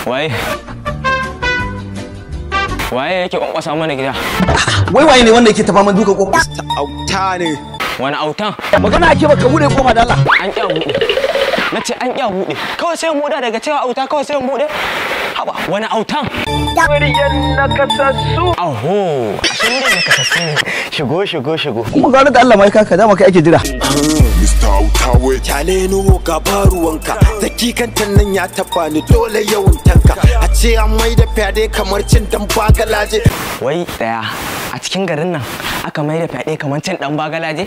Waye? Waye yake kwankwasa mana gida? Wai waye ne wanda yake tafa man duka kofa? Auta ne. Wani autan? Magana ake baka bude kofa da Allah. An ƙi buɗe. Nace an ƙi buɗe. Kawai sai mu buɗe daga cewa auta kawai sai mu buɗe. Haba wani autan? Muryan nakasassu. Aho, ashe muryan nakasassu ne. Shigo shigo shigo. Kuma ga da Allah mai kaka dama kai ake jira. Mr. Autawe. Kyale nuwo gaba ruwanka. Dakikantan nan ya taba ni dole yawan tanka. A ce an mai da fyaɗe kamar cin dan bagalaje. Wai daya a cikin garin nan aka mai da fyaɗe kamar cin dan bagalaje?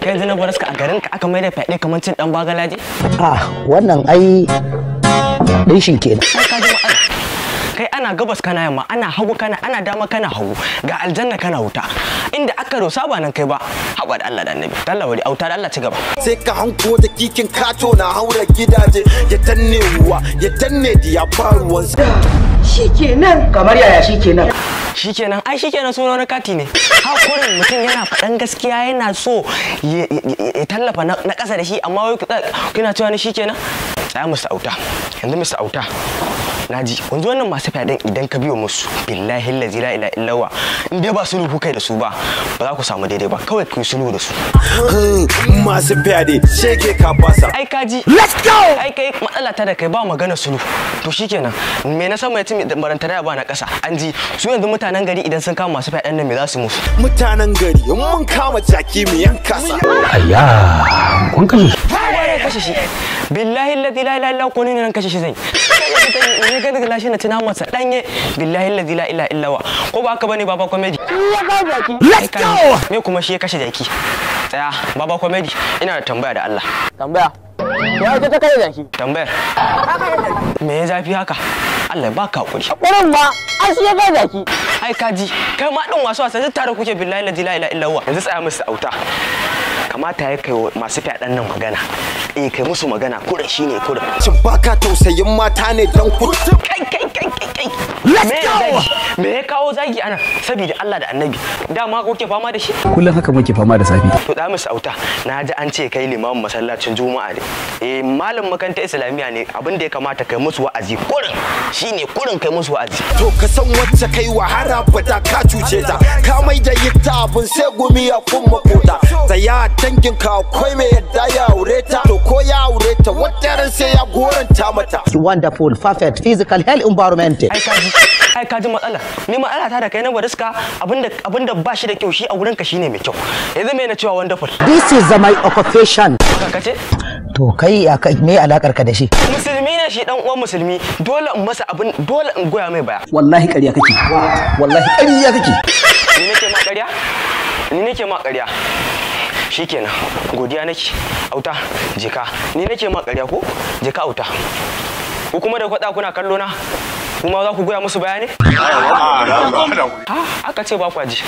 Kai yanzu na baraska a garin ka aka mai da fyaɗe kamar cin dan bagalaje? Ah, wannan ai dinshin kenan. Kai ana gabas kana yamma, ana hagu kana, ana dama kana hagu, ga aljanna kana wuta. Inda aka rosa ba nan kai ba. Haba da Allah da Annabi. Allah wari auta da Allah ci gaba. Sai ka hanko da kikin kato na haura gidaje, ya danne ruwa, ya danne diya faruwansa. Shikenan. Kamar yaya shikenan? Shikenan, ai shikenan sunan wani kati ne. Hakurin mutum yana faɗan gaskiya yana so ya tallafa na ƙasa da shi, amma wai kina cewa ni shikenan? Tsaya musu auta. Yanzu musu auta. Naji, wanzu wannan masu fyaɗen idan ka biyo musu billahi lazi la ilaha illallah in dai ba sulhu kai da su ba ba za ku samu daidai ba, kawai ku yi sulhu da su. Masu fyaɗe shege ka fasa. Ai kaji. Let's go. Ai kai matsala ta da kai ba magana sulhu. To shikenan, me na sama ya ci barantana ba na ƙasa. An ji su yanzu mutanen gari idan sun kama masu fyaɗen nan me za su musu? Mutanen gari in mun kama jaki mu yanka sa. Ayya, kun kashe shi. Kashe shi. Billahi lazi la ilaha illallah ko ni ne nan kashe shi zan. Ne ga daga lashe na ci naman sa danye billahi lazi la ilaha illallah ko ba haka bane baba comedy. Let's go. Me kuma shi ya kashe jaki? Tsaya baba comedy, ina da tambaya da Allah. Tambaya. To ai ta kashe jaki. Tambayar. Me ya zafi haka? Allah ya baka hakuri. Hakurin ma ai shi ya kashe jaki. Ai kaji, kai ma din wasu wasa duk tare kuke billahi lazi la ilaha illallah. Yanzu tsaya musu auta. Kamata ya kai masu fyaɗen nan magana. Eh kai musu magana kurin shine kurin. Shin baka tausayin mata ne dan ku? Kai kai kai kai kai. Let's go. Me ya kawo zagi ana? Saboda Allah da Annabi. Dama kuke fama da shi? Kullum haka muke fama da safi. To da musu auta. Na ji an ce kai limamin masallacin Juma'a ne. Eh malam makarantar Islamiyya ne, abin da ya kamata kai musu wa'azi kurin. Shine kurin kai musu wa'azi. To ka san wacce kai wahara fata ka cuce ta. Ka mai da ita abun sai gumi ya kuma kota. Tsaya dangin ka akwai mai yadda ya aure ta. To ko ya aure ta wata ran sai ya goranta mata. Wonderful, perfect physical health environment. Ai kaji matsala. Ni matsala ta da kai na bariska abinda ba shi da kyau shi a wurin ka shine mai kyau. Yanzu me na cewa wonderful? This is my occupation. Ka ce? To kai ya kai me alakar ka da shi? Musulmi ne shi dan uwan musulmi, dole in masa abin, dole in goya mai baya. Wallahi ƙarya kake. Wallahi ƙarya kake. Ni nake ma ƙarya? Ni nake ma ƙarya. Shikenan, godiya nake. Auta, jika. Ni nake ma ƙarya ko? Jika auta. Ku kuma da kwada kuna kallo na? Kuma za ku goya musu bayani? Ah, aka ce ba kwa ji.